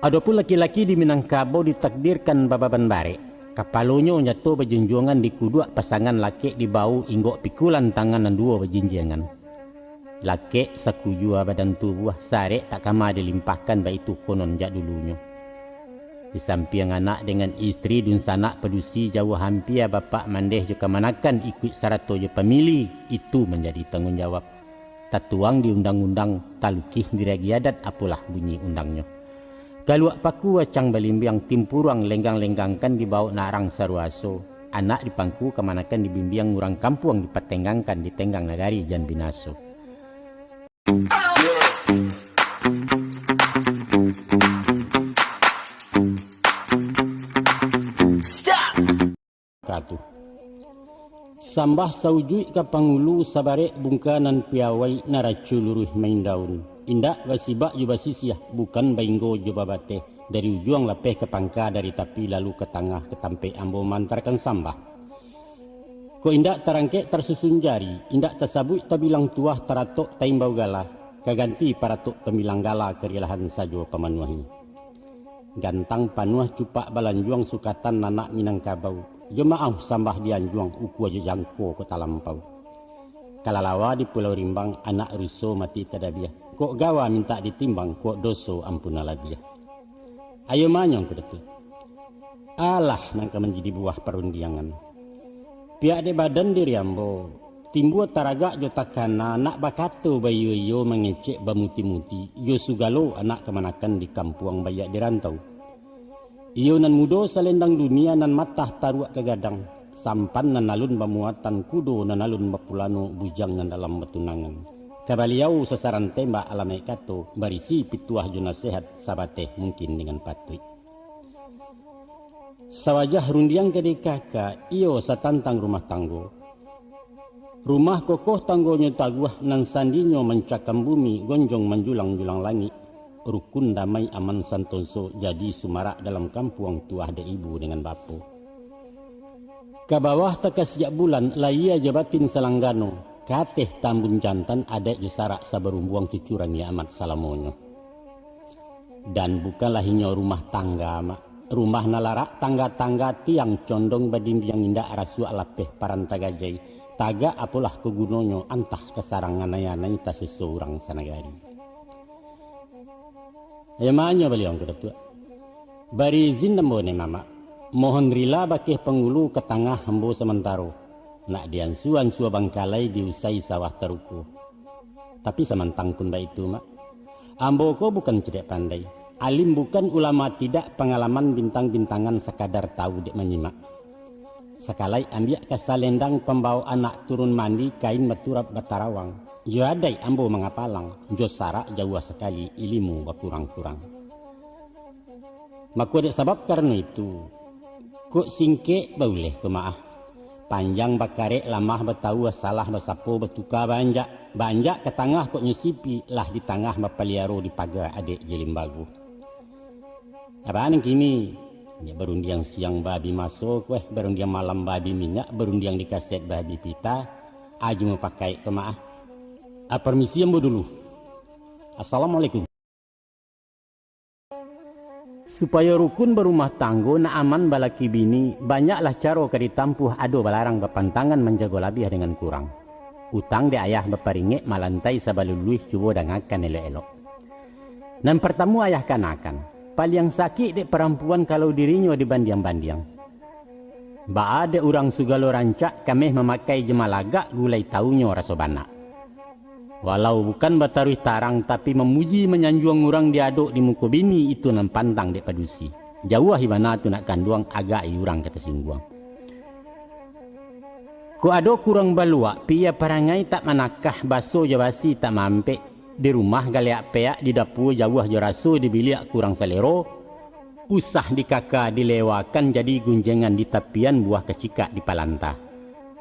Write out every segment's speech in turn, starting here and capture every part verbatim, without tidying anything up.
Adopun laki-laki di Minangkabau ditakdirkan bababan barek, kapalonyo nyato bajunjuangan di kuduak pasangan lakek di bahu inggok pikulan tangan nan duo bajinjiangan. Lakek sakujua badan tubuah, sarek tak kama dilimpahkan, baitu konon jak dulunyo. Di sampiang anak dengan istri, dunsanak padusi, jauah ampia bapak mandeh jo kamanakan, ikuik sarato jo pamili, itu manjadi tangguang jawab. Tatuang di undang-undang, talukih di ragi adat, apolah bunyi undangnyo. Galuak paku acang balimbiang, timpuruang lenggang-lenggangkan, dibawok narang saruaso. Anak dipangku, kamanakan dibimbiang, urang kampuang dipatenggangkan, ditenggang nagari jan binaso. Katuh. Sambah saujuik ka pangulu, sabarek bungka nan piawai, naraco luruih maindaun. Indak basibak jo basisiah, bukan bainggo jo babateh, dari ujuang lapeh ka pangka, dari tapi lalu ka tangah, ka tampek ambo maantakan sambah. Kok indak tarangkek tarsusun jari, indak tasabuik tabilang tuah, taratok taimbau gala, ka ganti paratok pambilang gala, karilahan sajo pamanuahi. Gantang panuah cupak balanjuang, sukatan anak Minangkabau, jo maaf sambah dianjuang, ukua jo jangko kok talampau. Kalalawa di Pulau Rimbang, anak ruso mati tadabiah, kok gawa mintak ditimbang, kok doso ampunan labiah. Ayo manyong ko Datuak. Alah, nan ka manjadi buah parundiangan. Piak dek badan diri ambo, timbua taragak jo takana, nak bakato baiyo-iyo, mangecek bamuti-muti, jo sugalo anak kamanakan di kampuang baiak di rantau. Iyo nan mudo salendang dunia, nan matah taruak ka gadang, sampan nan alun bamuatan, kudo nan alun bapulano, bujang nan dalam batunangan. Ka baliau sasaran tembak alamaik kato, barisi pituah jo nasehat, sabateh mungkin dengan patuik. Sawajah rundiang ka dikaka, iyo satantang rumah tanggo. Rumah kokoh tanggonyo taguah, nan sandinyo mancakam bumi, gonjong manjulang-julang langik, rukun damai aman santoso, jadi sumarak dalam kampuang, tuah dek ibu dengan bapo. Ka bawah takasiak bulan, layia jo batin salanggano, ka ateh tambun jantan, adaik jo sarak sabarumbuang, cucuran niamat salamonyo. Dan bukanlah inyo rumah tangga, Mak. Rumah nan larak tangga-tangga, tiang condong badindiang, indak rasuak lapeh paranta gajai. Tagak apolah ko gunonyo, antah ka sarang anai-anai, taseso urang sanagari. Ayo manyong baliau ko Datuak. Bari izin ambo neh mamak. Mohon rila bakeh pangulu, ka tangah ambo samantaro. Nak diansua-ansua bangkalai, diusai sawah taruko. Tapi samantang pun baitu, Mak. Ambo ko bukan cadiak pandai. Alim bukan, ulama tidak, pangalaman bintang-bintangan, sakadar tahu dek manyimak. Sakalai ambiak ka salendang, pambawok anak turun mandi, kain baturap batarawang. Jo adaik ambo mangapalang, jo sarak jauah sakali, ilimu bakurang-kurang. Mako dek sabab karano itu, kok singkek bauleh ko maah. Panjang bakarek, lamah batawua, salah basapo, batuka baanjak. Baanjak ka tangah kok nyo sipi, lah di tangah bapaliaro, di paga adek jo limbago. Apo nan kini? Nyo barundiang siang babi maso, kueh, barundiang malam babi minyak, barundiang di kaset babi pita, aji mupakaik ko maah. Ah, parmisi ambo dulu. Assalamualaikum. Supayo rukun barumah tanggo, nak aman balaki bini, banyaklah caro ka ditampuah, ado balarang bapantangan, manjago labiah dengan kurang. Utang dek ayah baparingek, malantai sabaluluih, cubo dangakan elok-elok. Nan partamo ayah kanakan, paliang sakik dek parampuan, kalau dirinyo dibandiang-bandiang. Baa dek urang sugalo rancak, kameh mamakai jo malagak, gulai tawunyo raso banak. Walau bukan bataruih tarang, tapi mamuji manyanjuang urang diadok di muko bini, itu nan pantang dek padusi. Jauahi bana tu nak kanduang, agak-i urang ka tasingguang. Kok ado kurang baluak, piya parangai tak manakah, baso jo basi tak maampek, di rumah galeak peak, di dapua jauah jo raso, di biliak kurang salero, usah dikaka dilewakan, jadi gunjengan di tapian, buah kacikak di palanta.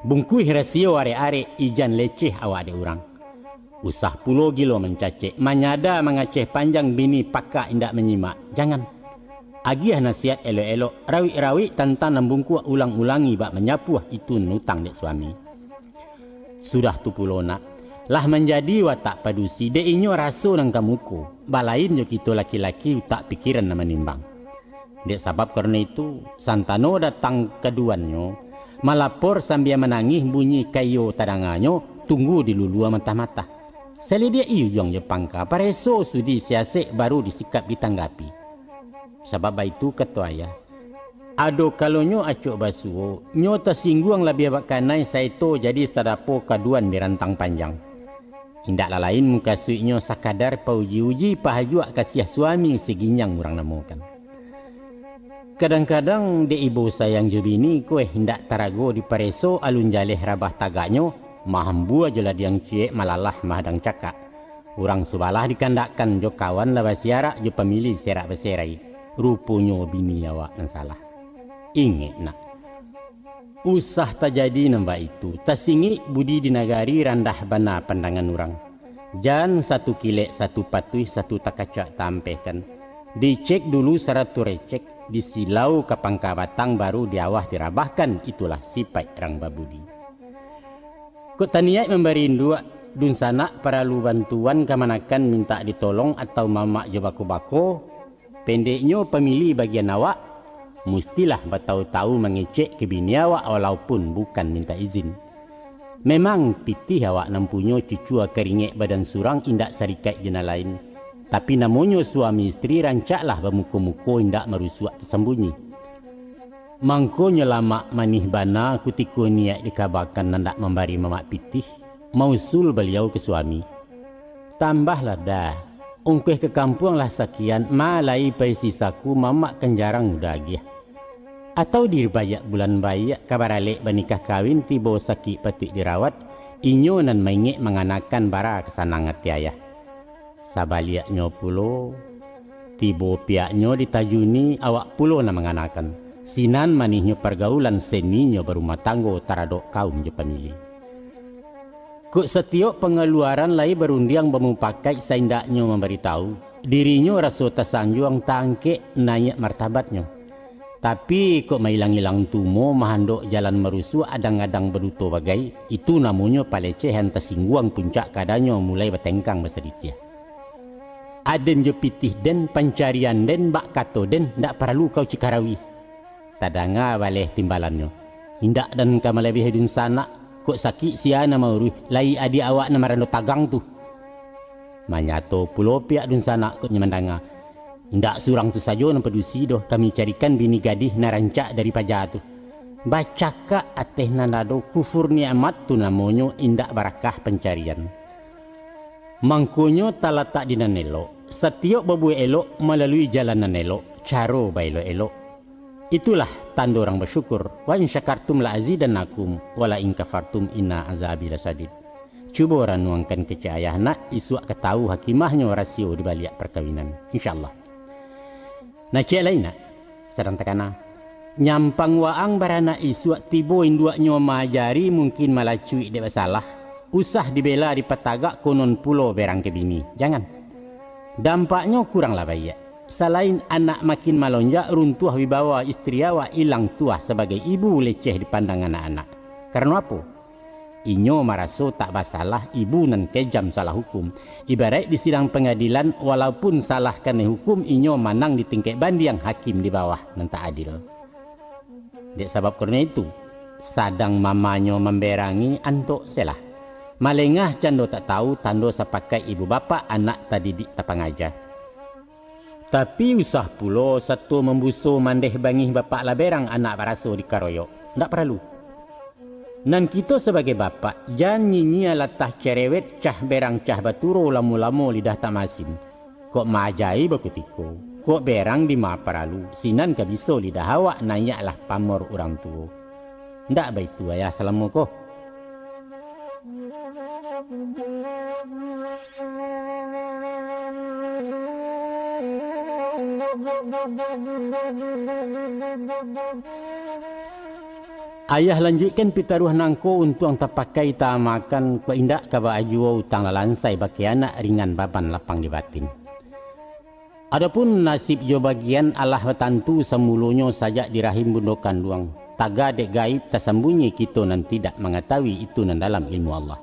Bungkuih rasio arek-arek, ijan leceh awak dek urang. Usah pulo gilo mancacek, manyada mangaceh panjang, bini pakak indak manyimak. Jangan. Agiah nasihat elok-elok, rawik-rawik tantang nan bungkuak, ulang-ulangi bak manyapuah, itu nan utang dek suami. Sudah tu pulo nak, lah manjadi watak padusi, dek inyo raso nan ka muko, balain jo kito laki-laki utak pikiran nan manimbang. Dek sabab karano itu, santano datang kaduannyo, malapor sambia manangih bunyi kayo tadanganyo, tunggu di lulua matah-matah. Salidiak iujuang jo pangka, pareso sudi siasek baru disikap ditanggapi. Sabab baitu kato ayah, ado kalonyo acok basuo, nyo tasingguang labiah bakanai saeto jadi sadapo kaduan di rantang panjang. Indaklah lain mukasuiknyo sakadar pauji-uji pahajuak kasiah suami si ginjang urang namokan. Kadang-kadang dek ibo sayang jo bini ko eh indak tarago dipareso alun jaleh rabah tagaknyo, mahambua jo ladiang ciek malalah mahadang cakak. Urang subalah dikandakkan jo kawan lah basiarak jo pamilih serak baserai. Ruponyo bini awak nan salah. Ingek nak. Usah tajadi nan baitu, tasingik budi di nagari randah bana pandangan urang. Jan satu kilek, satu patuih, satu takacak taampehkan. Dicek dulu sarato recek, disilau ka pangka batang baru diawah dirabahkan, itulah sipaik rang babudi. Kok taniaik mambari induak, dunsanak paralu bantuan kamanakan mintak ditolong atau mamak jo bako-bako, pendeknyo pamilih bagian awak, mustilah batau-tau mangecek ka bini awak walaupun bukan mintak izin. Memang pitih awak nan punyo cucua karingek badan surang indak sarikaik jo nan lain, tapi namonyo suami isteri rancaklah bamuko-muko indak marusuak tasambunyi. Mangkonyo lamak manih bana kutiko niaik dikabakan nan dak mambari mamak pitih, mausul baliau ka suami. Tambahlah dah, ongkoh ka kampuang lah sakian, ma lai paisi saku mamak kan jarang udah agiah. Atau di baiak bulan baiak ka baralek banikah kawin tibo sakik patuik dirawat, inyo nan maingek manganakan bara ka sanang ati ayah. Sabaliaknyo pulo, tibo piaknyo ditajuni awak pulo nan manganakan, sinan manihnyo pargaulan seninyo barumah tanggo taradok kaum jo pamilih. Kok satiok pangaluaran lai barundiang bamupakaik saindaknyo mambaritahu, dirinyo raso tasanjuang taangkek naiak martabatnyo. Tapi kok mailang-ilang tumo mahandok jalan marusuak adang-adang baduto bagai, itu namonyo palecehan tasingguang puncak kadanyo mulai batengkang basalisiah. Aden jo pitih den, pancarian den, bak kato den, ndak paralu kau cikarawi. Tadanga baleh timbalannyo. Indak dan ka malabiahi dunsanak, kok sakik sia nan mauruih, lai adiak awak nan marando tagang tu. Manyato pulo piak dunsanak kok nyo mandanga. Indak surang tu sajo nan padusi doh, kami carikan bini gadih nan rancak dari paja tu. Bacakak ateh nan ado kufur nikmat tu namonyo indak barakah pancarian. Mangkonyo talatak di nan elok, satiok babuek elok malalui jalan nan elok, caro baelok-elok. Itulah tando urang basyukur, "Wa in syakartum la azidannakum, wa la in kafartum inna azabi lasyadid." Cubo ranuangkan kecek ayah nak, isuak ka tahu hakimahnyo rasio di baliak parkawinan. Insyaallah. Nah, ciek lai nak, sadang takana. Nyampang waang baranak isuak tibo induaknyo maajari mungkin malacuik dek basalah, usah dibela dipatagak konon pulo berang ka bini. Jangan. Dampaknyo kuranglah baiak. Salain anak makin malonjak, runtuah wibawa istri awak, ilang tuah sabagai ibu, leceh dipandang anak-anak. Karano apo? Inyo maraso tak basalah, ibu nan kejam salah hukum. Ibaraik di sidang pangadilan, walaupun salah kanai hukum, inyo manang di tingkek bandiang, hakim di bawah nan tak adil. Dek sabab karano itu, sadang mamanyo mamberangi, antok selah. Malengah cando tak tahu, tando sapakaik ibu bapak, anak tadidik tapangaja. Tapi usah pulo sato mambuso mandeh bangih bapak lah berang anak baraso dikaroyok. Ndak paralu. Nan kito sabagai bapak, jan nyinyia latah cerewet, cah berang cah baturo, lamo-lamo lidah tak masin. Kok maajai bakutiko, kok berang dima paralu, sinan ka biso lidah awak naiaklah pamor urang tuo. Ndak baitu ayah salamo ko. Ayah lanjuikkan pitaruah nangko untuang tapakai taamakan, kok indak ka baajuo utang lalansai bakeh anak ringan baban lapang di batin. Adopun nasib jo bagian alah batantu samulonyo sajak di rahim bundo kanduang. Taga dek gaib, tasambunyi kito nan tidak mangatahui itu nan dalam ilmu Allah.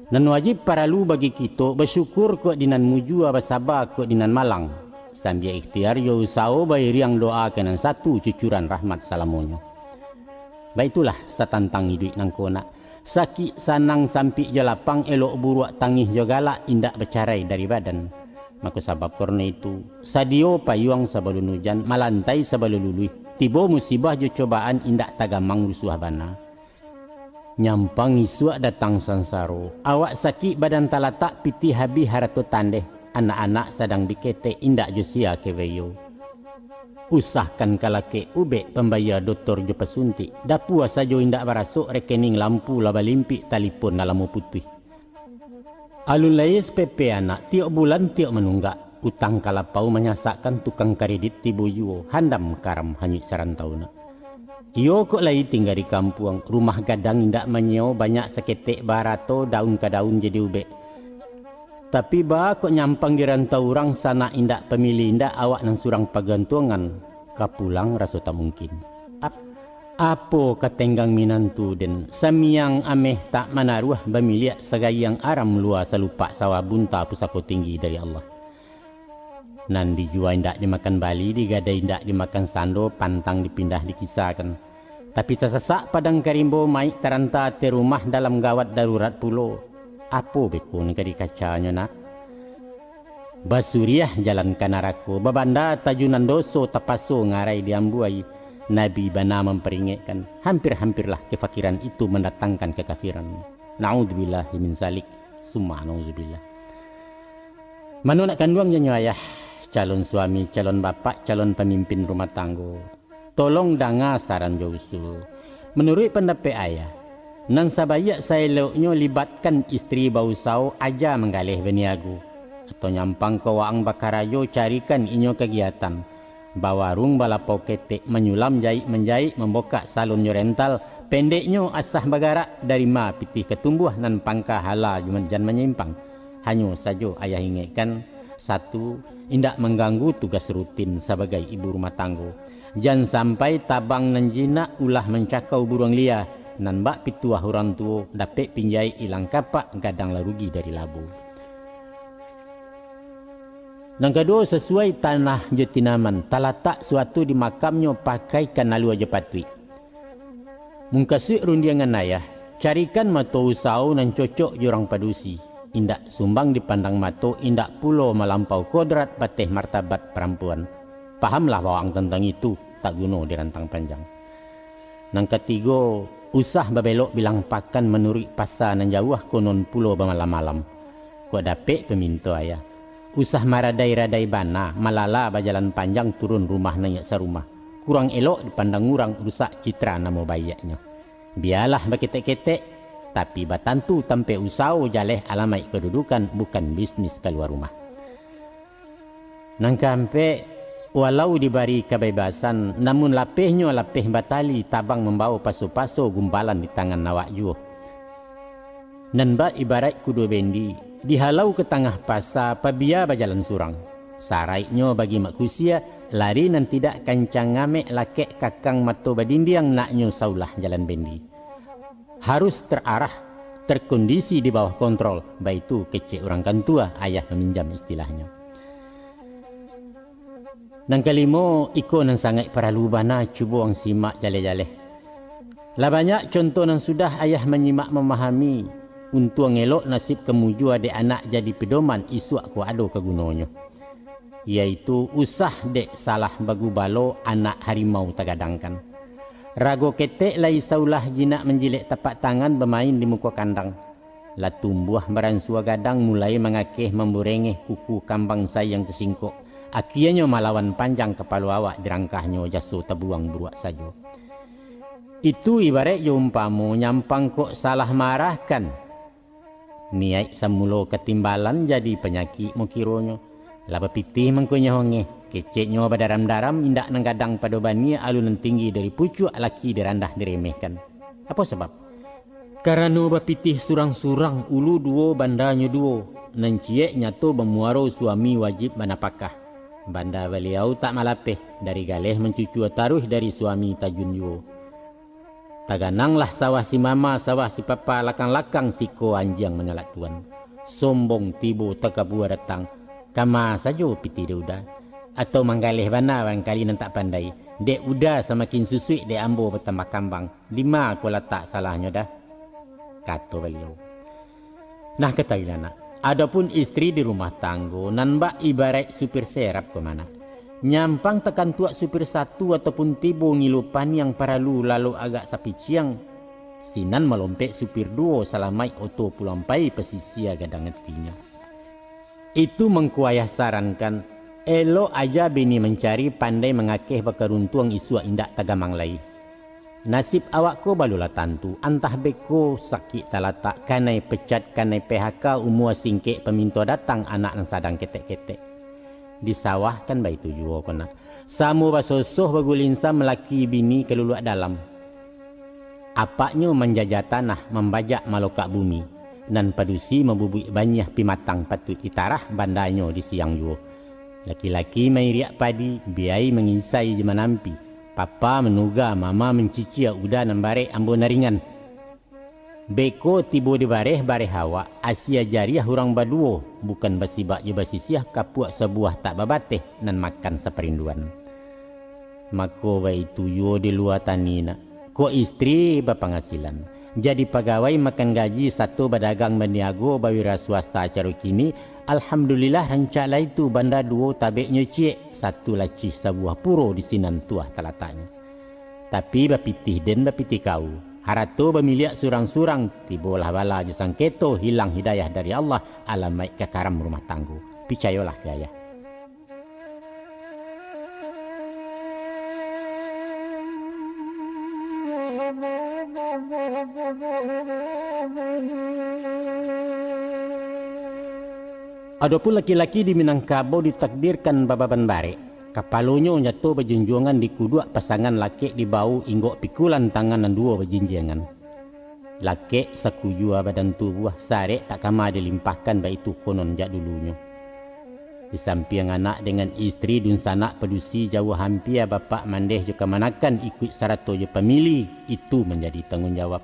Nan wajib paralu bagi kito, basyukur kok di nan mujua, basaba kok di nan malang. Sambia ikhtiar jo usaho, bairiang doa ka nan satu, cucuran rahmat salamonyo. Baitulah satantang iduik nangko nak. Sakik, sanang, sampik jo lapang, elok buruak, tangih jo galak, indak bacarai dari badan. Mako sabab karano itu, sadio payuang sabalun ujan, malantai sabalun luluih, tibo musibah jo cobaan, indak tagamang rusuah bana. Nyampang isuak datang sansaro, awak sakik badan talatak, pitih habih harato tandeh, anak-anak sadang biketek, indak jo sia keweyo. Usahkan kalakek ubek, pambayia dotor jo pasuntik, dapua sajo indak barasok, rekening lampu lah balimpik, talipon lah lamo putuih. Alun lai S P P anak, tiok bulan tiok manunggak, utang kalapau manyasakkan, tukang karedit tibo juo, handam karam hanyuik sarantau nak. Iyo kok lai tingga di kampuang, rumah gadang indak manyeo, banyak saketek barato, daun ka daun jadi ubek. Tapi baa kok nyampang di rantau urang, sanak indak pamilih indak, awak nan surang pagantuangan, ka pulang raso tak mungkin. Ap-, apo ka tenggang minantu den, samiang ameh tak manaruah, bamiliak sagayang aram lua, salupak sawah bunta, pusako tinggi dari Allah. Nan dijua indak dimakan bali, digadai indak dimakan sando, pantang dipindah dikisakan. Tapi tasasak padang ka rimbo, maik taranta ateh rumah, dalam gawat darurat pulo. Apo beko nan ka dikacanyo nak? Basuriah jalan ka narako, babanda tajunan doso, tapaso ngarai diambuai. Nabi bana mamparingekkan, hampir-hampirlah kefakiran itu mandatangkan kekafiran. Naudzubillahi min zalik, summa naudzubillah. Mano nak kanduang janyo ayah, calon suami, calon bapak, calon pamimpin rumah tanggo. Tolong danga saran jo usul. Manuruik pandapek ayah, nan sabaiak saeloknyo libatkan istri bausaho, aja manggaleh baniago. Atau nyampang ka waang bakarajo, carikan inyo kagiatan. Bawaruang, balapau ketek, manyulam jaik-manjaik, mambokak salon jo rental, pendeknyo asah bagarak, dari ma pitih ka tumbuah, nan pangka hala jan manyimpang. Hanyo sajo ayah ingekkan, satu, indak mangganggu tugas rutin sabagai ibu rumah tanggo. Jan sampai tabang nan jinak ulah mancakau buruang lia, nan bak pituah urang tuo, dapek pinjai ilang kapak, gadang lah rugi dari labo. Nan kaduo, sasuai tanah jo tinaman, talatak suatu di makamnyo, pakaikan alua jo patuik. Mukasuik rundiangan ayah, carikan mato usaho nan cocok jo urang padusi, indak sumbang dipandang mato, indak pulo malampau kodrat, bateh martabat parampuan. Pahamlah bawang tantang itu, tak guno dirantang panjang. Nan katigo, usah babelok bilang pakan, manuruik pasa nan jauah, konon pulo bamalam-malam. Kok dapek paminto ayah, usah maradai-radai bana, malala bajalan panjang, turun rumah naiak sarumah. Kurang elok dipandang urang, rusak citra namo baiaknyo. Bialah baketek-ketek, tapi batantu tampek usaho, jaleh alamaik kadudukan, bukan bisnis kalua rumah. Nan kaampek, walau dibari kabebasan, namun lapehnyo lapeh batali, tabang mambawo paso-paso, gumpalan di tangan awak juo. Nan bak ibaraik kudo bendi, dihalau ka tangah pasa, pabia bajalan surang. Saraiknyo bagi mak kusia, lari nan tidak kancang ngamek, lakek kakang mato badindiang, naknyo saulah jalan bendi. Harus terarah, terkondisi di bawah kontrol, baitu kecek urang kantua, ayah maminjam istilahnyo. Nan kalimo, iko nan sangaik paralu bana, cubo ang simak jaleh-jaleh. Lah banyak contoh nan sudah ayah manyimak mamahami, untuang elok nasib ka mujua dek anak, jadi pedoman isuak ko ado kagunonyo. Yaitu usah dek salah bagubalo, anak harimau tagadangkan. Rago ketek lai saulah, jinak manjilek tapak tangan, bamain di muko kandang. Lah tumbuah baransua gadang, mulai mangakeh mamburengeh, kuku kambang sayang tasingkok. Akienyo malawan panjang kapalo awak, dirangkahnyo jaso tabuang buruak sajo. Itu ibaraik jo umpamo, nyampang kok salah maarahkan. Niaik samulo katimbalan, jadi panyakik mokironyo. Lah bapitih mangkonyo hongeh, keceknyo badaram-daram, indak nan gadang pado baniah, alun nan tinggi dari pucuak, laki dirandah diremehkan. Apo sabab? Karano bapitih surang-surang, ulu duo, bandanyo duo, nan ciek nyato bamuaro, suami wajib banapakah. Banda baliau tak malapeh, dari galeh mancucua taruih, dari suami tajun juo. Tagananglah sawah si mama, sawah si papa, lakang-lakang siko anjiang manyalak tuan. Sombong tibo takabua datang, kama sajo pitih di uda. Atau manggaleh bana barangkali nan tak pandai, dek uda samakin susuik, dek ambo batambah kambang, dima ko latak salahnyo dah? Kato baliau. Nah, katahuilah nak, adopun istri di rumah tanggo, nan bak ibaraik supir serap ko manak. Nyampang takantuak supir satu ataupun tibo ngilu paniang paralu lalok agak sapiciang, sinan malompek supir duo salamaik oto pulang pai pasisia gadang atinyo. Itu mangko ayah sarankan, elok aja bini mancari, pandai mangakeh bakaruntuang isuak indak tagamang lai. Nasib awak ko balulah tantu, antah beko sakik talatak, kanai pecat, kanai P H K, umua singkek paminto datang anak nan sadang ketek-ketek. Di sawah kan baitu juo ko nak. Samo basosoh bagulinsa malaki bini kaluluak dalam. Apaknyo manjajah tanah, mambajak malokak bumi, nan padusi mabubuik banyiah pimatang patuik ditarah bandanyo di siang juo. Laki-laki mairiak padi, biai manginsai jo manampi, papa manuga, mama mancicia, uda nan barek ambo nan ringan. Beko tibo di bareh, bareh awak, asia jariah urang baduo, bukan basibak jo basisiah, kapuak sabuah tak babateh, nan makan saparinduan. Mako baitu juo di lua tani nak. Kok istri bapangasilan, jadi pagawai makan gaji, sato badagang baniago, bawira swasta caro kini, alhamdulillah rancak lah itu, banda duo tabeknyo ciek, satu lacih sabuah puro di sinan tuah talataknyo. Tapi bapitih den bapitih kau, harato bamiliak surang-surang, tibolah bala jo sangketo, hilang hidayah dari Allah, alamaik ka karam rumah tanggo. Picayolah ka ayah. Adopun laki-laki di Minangkabau ditakdirkan bababan barek, kapalonyo nyato bajunjuangan di kuduak pasangan, lakek di bahu inggok pikulan, tangan nan duo bajinjiangan. Lakek sakujua badan tubuah, sarek tak kama dilimpahkan, baitu konon jak dulunyo. Di sampiang anak dengan istri, dunsanak padusi jauah ampia, bapak mandeh jo kamanakan, ikuik sarato jo pamili, itu manjadi tangguang jawab.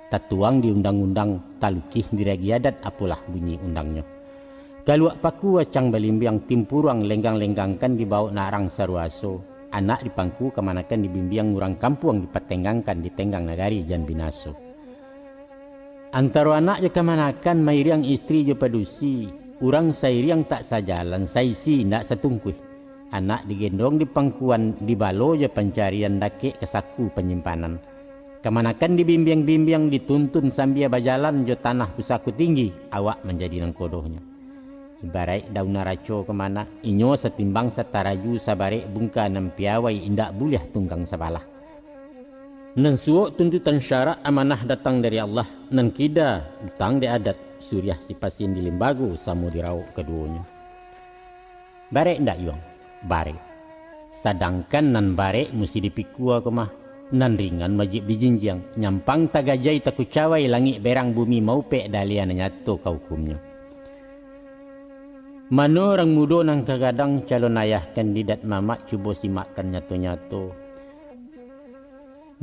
Tatuang di undang-undang, talukih di ragi adat, apolah bunyi undangnyo. Kaluak paku acang balimbiang, timpuruang lenggang-lenggangkan, dibawok narang saruaso. Anak dipangku, kamanakan dibimbiang, urang kampuang dipatenggangkan, ditenggang nagari jan binaso. Antaro anak jo kamanakan, mairiang istri jo padusi, urang sairiang tak sajalan, saisi indak satungkuih. Anak digendong di pangkuan, dibalo jo pancarian, dakek ka saku panyimpanan. Kamanakan dibimbiang-bimbiang, dituntun sambia bajalan, jo tanah pusako tinggi, awak manjadi nangkodohnyo. Ibaraik daun araco ka manak, inyo satimbang sataraju, sabarek bungka nan piawai, indak buliah tunggang sabalah. Nan suok tuntutan syarak, amanah datang dari Allah, nan kida utang dek adat, suriah sipasin di limbago, samo dirawok kaduonyo. Barek ndak, Yuang? Barek. Sadangkan nan barek musti dipikua ko mah, nan ringan wajib dijinjiang, nyampang tagajai takucawai, langik berang bumi maupek, daliah nan nyato ka ukumnyo. Mano urang mudo nan ka gadang, calon ayah kandidat mamak, cubo simakkan nyato-nyato.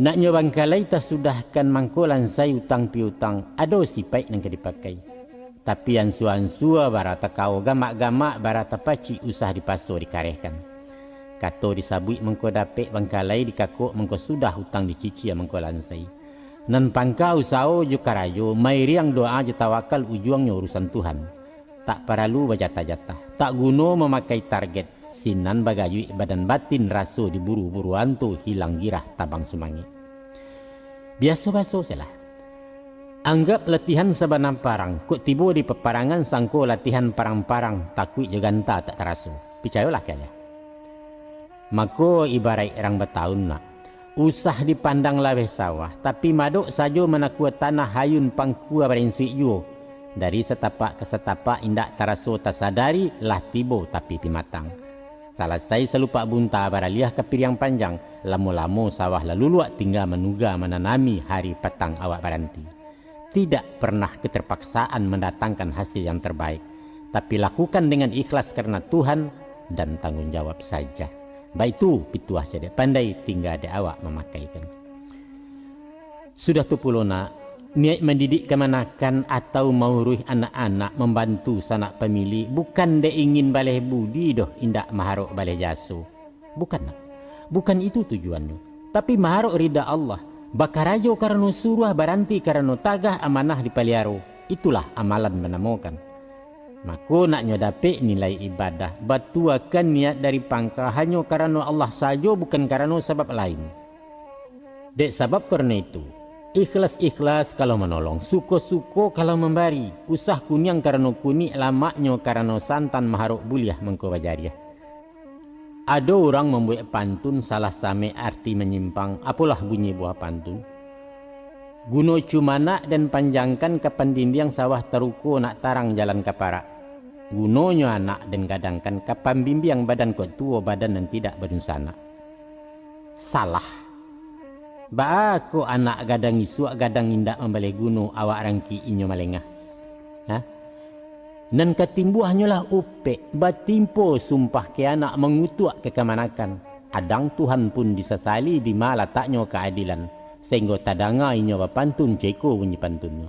Naknyo bangkalai tasudahkan, mangko lansai utang piutang, ado sipaik nan ka dipakai. Tapi ansua-ansua bara takao, gamak-gamak bara tapacik, usah dipaso dikarehkan. Kato disabuik mangko dapek, bangkalai dikakok mangko sudah, utang dicicia mangko lansai. Nan pangka usaho jo karajo, mairiang doa jo tawakal, ujuangnyo urusan Tuhan. Tak paralu bajatah-jatah, tak guno mamakai target, sinan bagayuik badan batin, raso diburu-buru anto, hilang girah tabang sumangik. Biaso baso se lah. Anggap latihan sabana parang, kok tibo di paparangan, sangko latihan parang-parang, takuik jo ganta tak taraso. Picayolah ka ayah. Mako ibaraik rang bataun nak. Usah dipandang laweh sawah, tapi madok sajo manakua tanah, hayun pangkua barinsuik juo. Dari satapak ka satapak indak taraso tasadari, lah tibo tapi pimatang. Salasai salupak bunta, baraliah ka piriang panjang, lamo-lamo sawah lah luluak, tingga manuga mananami, hari patang awak baranti. Tidak pernah keterpaksaan mandatangkan hasil yang terbaik, tapi lakukan dengan ikhlas karena Tuhan dan tanggung jawab saja. Baitu pituah cadiak pandai, tingga dek awak mamakaikan. Sudah tu pulo nak, niaik mandidik kamanakan atau mauruih anak-anak, mambantu sanak pamili, bukan dek ingin baleh budi doh, indak maharok baleh jaso. Bukan nak. Bukan itu tujuannyo. Tapi maharok rida Allah. Bakarajo karano suruah, baranti karano tagah, amanah dipaliaro. Itulah amalan manamokan. Mako, naknyo dapek nilai ibadah, batuakan niat dari pangka hanyo karano Allah sajo, bukan karano sabab lain. Dek sabab karano itu, ikhlas-ikhlas kalau manolong, suko-suko kalau mambari, usah kuniang karano kunik, lamaknyo karano santan, maharok buliah mangko bajariah. Ado urang mambuek pantun salah samek arti manyimpang, apolah bunyi buah pantun. Guno cumanak den panjangkan ka pandindiang sawah taruko nak tarang jalan ka parak. Gunonyo anak den gadangkan ka pambimbiang badan kok tuo, badan nan tidak badunsanak. Salah. Baa kok anak gadang isuak, gadang indak mambaleh guno, awak rangkik inyo malengah? Ha? Nan katimbuahnyo lah upek, batimpo sumpah ka anak, mangutuak ka kamanakan. Adang Tuhan pun disasali, dima lataknyo kaadilan, sainggo tadanga inyo bapantun, ceko bunyi pantunnyo.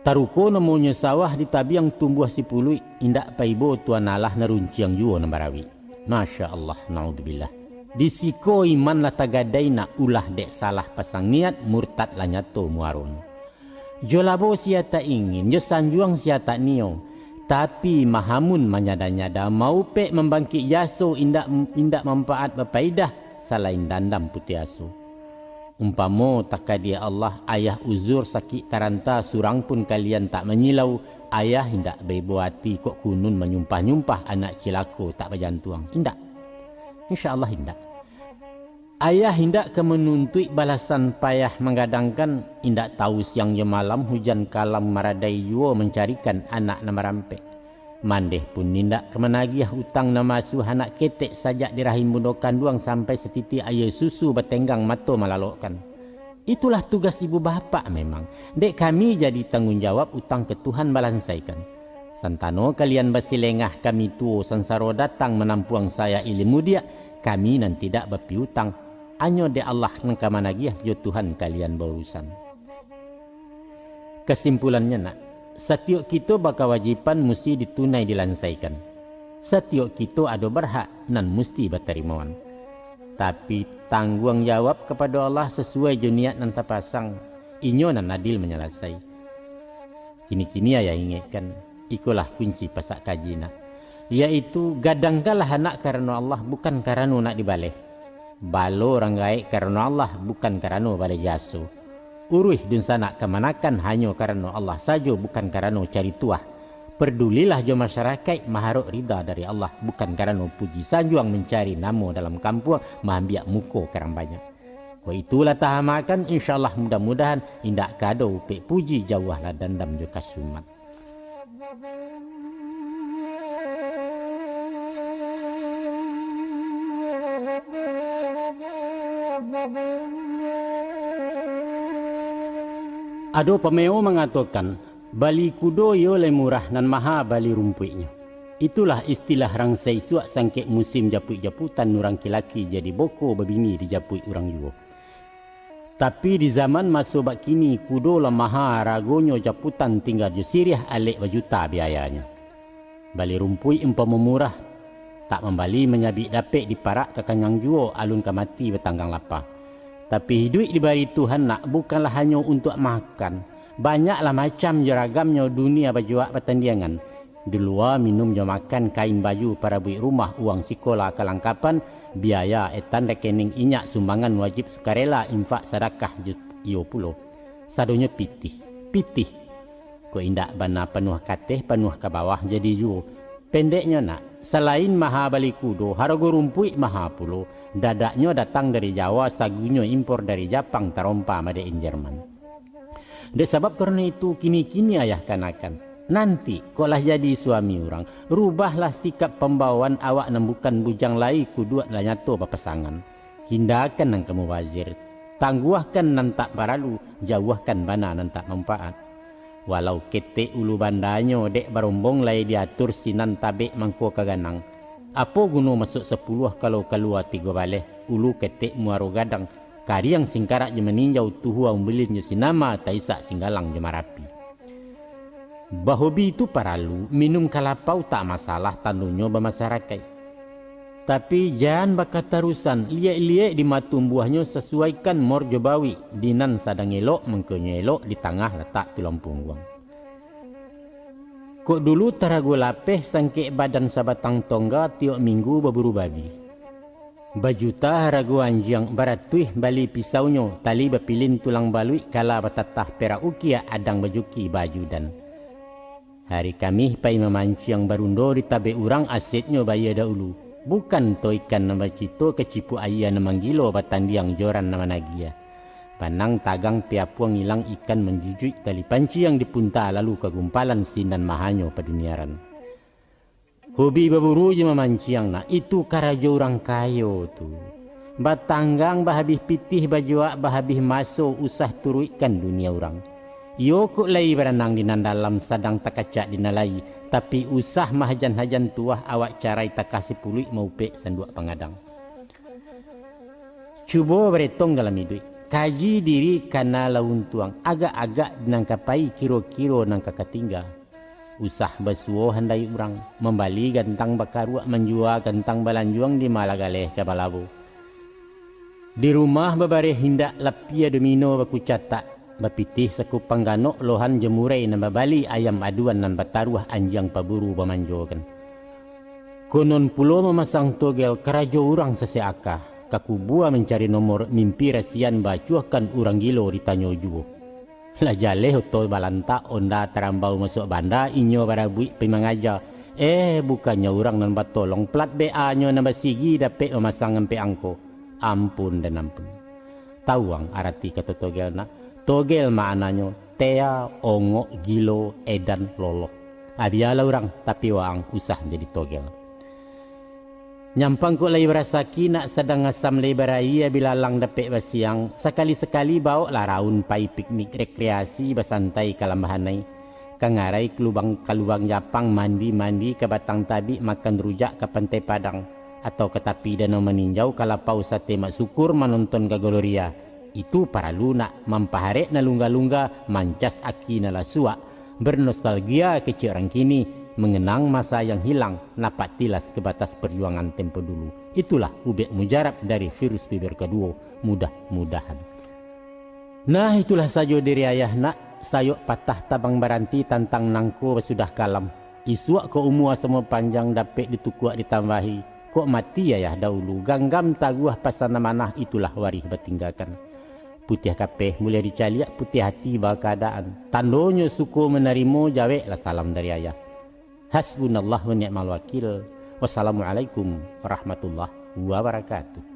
Taruko namonyo sawah, di tabiang tumbuah sipuluik, indak paibo tuan alah, nan runciang juo nan barawik. Masya Allah, naudzubillah. Di siko iman lah tagadai nak, ulah dek salah pasang niat, murtad lah nyato muaronyo. Jo labo sia tak ingin, jo sanjuang sia tak nio. Tapi mahamun manyada-nyada, maupek mambangkik jaso, indak, indak manfaat bapaidah, salain dandam putuih aso. Umpamo takadia Allah, ayah uzur sakik taranta, surang pun kalian tak manyilau, ayah indak baibo ati kok kunun manyumpah-nyumpah anak cilako tak bajantuang. Indak. Insya Allah indak. Ayah indak ka manuntuik balasan payah manggadangkan, indak tahu siang jo malam hujan kalam maradai juo mancarikan anak nan marampek. Mandeh pun indak ka managiah utang nan maasuah anak ketek sajak di rahim bundo kanduang sampai satitiak aia susu batenggang mato malalokkan. Itulah tugas ibu bapak memang. Dek kami jadi tanggung jawab utang ka Tuhan balansaikan. Santano kalian basilengah, kami tuo sansaro datang manampuang saya ilimu diak, kami nan tidak bapiutang. Anyo dek Allah nan ka managiah, jo Tuhan kalian baurusan. Kasimpulannyo nak, satiok kito bakawajiban musti ditunai dilansaikan. Satiok kito ado barhak nan musti batarimoan. Tapi, tangguang jawab kapado Allah sasuai jo niat nan tapasang, inyo nan adil manyalasai. Kini-kini ayah ingekkan, ikolah kunci pasak kaji nak, yaitu gadangkanlah anak karano Allah, bukan karano nak dibaleh. Balo urang gaek karano Allah, bukan karano baleh jaso. Uruih dunsanak kamanakan hanyo karano Allah sajo, bukan karano cari tuah. Padulilah jo masyarakaik, maharok rida dari Allah, bukan karano puji sanjuang, mancari namo dalam kampuang, maambiak muko ka urang banyak. Kok itulah tahamakan, insya Allah mudah-mudahan indak ka ado upek puji, jauahlah dandam jo kasumat. Ado pameo mangatokan, bali kudo iyo lai murah, nan maha bali rumpuiknyo. Itulah istilah rang saisuak sangkek musim japuik-japutan, urang kilaki jadi boko babini dijapuik urang juo. Tapi di zaman maso bak kini, kudo lah maha aragonyo, japutan tingga jo siriah, alek bajuta biayanyo. Bali rumpuik umpamo murah, tak mambali manyabik dapek, diparak ka kanyang juo, alun ka mati batanggang lapa. Tapi iduik dibari Tuhan nak, bukanlah hanyo untuak makan. Banyaklah macam jo ragamnyo dunia bajuak batandiangan. Di lua minum jo makan, kain baju, parabuik rumah, uang sikola kalangkapan, biaya etan rekening inyak, sumbangan wajib sukarela, infak sadakah ju-, iyo pulo. Sadonyo pitih, pitih. Kok indak bana panuah kateh, panuah ka bawah jadi juo. Pendeknyo nak, salain maha bali kudo, harago rumpuik maha pulo. Dadaknyo datang dari Jawa, sagunyo impor dari Japang, tarompa made in Jerman. Dek sabab karano itu, kini-kini ayah kanakan, nanti kok lah jadi suami urang, rubahlah sikap pambawaan awak nan bukan bujang lai, kuduak lah nyato bapasangan. Hindakan nan ka mubazir, tangguahkan nan tak paralu, jauahkan bana nan tak manfaat. Walau ketek ulu bandanyo dek barombong lai diatur sinan tabek mangko ka ganang, apo guno masuak sapuluah kalau kalua tigo baleh, ulu ketek muaro gadang, Kariang Singkarak jo Maninjau, Tuhua Umbilin jo Sinama, Taisak Singgalang jo Marapi. Bahobi tu paralu, minum kalapau tak masalah, tandonyo bamasarakaik. Tapi jan bakatarusan, liek-liek di matumbuahnyo, sasuaikan mor jo bawik, di nan sadang elok mangkonyo elok, di tangah latak tulang pungguang. Kok dulu tarago lapeh, sangkek badan sabatang tongga, tiok minggu baburu babi. Bajuta harago anjiang, baratuih bali pisaunyo, tali bapilin tulang baluik, kala batatah perak ukia, adang bajuki baju dan. Hari Kamih pai mamanciang, barundo di tabek urang, asetnyo bayia dahulu. Bukan to ikan nan bacito, kacipuk aia nan manggilo, batandiang joran nan managia. Panang tagang piapuang ilang, ikan manjujuik tali panciang, dipunta lalu ka gumpalan, sinan mahanyo paduniaran. Hobi baburu jo mamanciang, nak, itu karajo urang kayo tu. Batanggang bahabih pitih, bajuak bahabih maso, usah turuikkan dunia urang. Iyo kok lai baranang di nan dalam, sadang takacak di nan lai, tapi usah mahajan-hajan tuah, awak carai takah sipuluik, maupek sanduak pangadang. Cubo baretong dalam iduik, kaji diri kana lah untuang, agak-agak di nan ka pai, kiro-kiro nan ka katingga. Usah basuo handai urang, mambali gantang bakaruak, manjua gantang balanjuang, di Malagaleh ka Malabo. Di rumah babareh indak, lapia domino bakucatak, bapitih sakupang ganok, lohan jo murai nan babali, ayam aduan nan bataruah, anjiang paburu bamanjokan. Konon pulo mamasang togel, karajo urang sasek aka, ka kubua mancari nomor, mimpi rasian baacuahkan, urang gilo ditanyo juo. Lah jaleh oto balantak, onda tarambau masuak banda, inyo barabuik pai mangaja. Eh, bukannyo urang nan batolong, plat B A-nyo nan basigi, dapek mamasang ampek angko. Ampun dan ampun. Tawuang arati kato togel, nak? Togel maknanyo tea, ongok, gilo, edan, loloh. Ah, bialah urang, tapi waang usah jadi togel. Nyampang kok lai barasaki, nak, sadang asam lai barayia, bilalang dapek basiang, sakali-sakali bawoklah raun pai piknik rekreasi, basantai ka Lambahanai, ka ngarai ka lubang, ka Lubang Japang, mandi-mandi ka Batang Tabik, makan rujak ka Pantai Padang, atau ka tapi Danau Maninjau, ka lapau sate Mak Sukur, manonton ka Gloria. Itu paralu, nak, mampaharek nan lungga-lungga, mancas aki nan lah suak, bernostalgia kecek urang kini, mengenang masa yang hilang, napak tilas ke batas perjuangan tempo dulu. Itulah ubek mujarab dari virus fever kaduo, mudah-mudahan. Nah, itulah sajo dari ayah, nak, sayok patah tabang baranti, tantang nangko basudah kalam. Isuak kok umua samo panjang, dapek ditukuak ditambahi, kok mati ayah dahulu, ganggam taguah pasan amanah, itulah warih batinggakan. Putiah kapeh muliah dicaliak, putiah ati bakaadaan. Tandonyo suko manarimo, jaweklah salam dari ayah. Hasbunallah wa ni'mal wakil. Wassalamualaikum warahmatullahi wabarakatuh.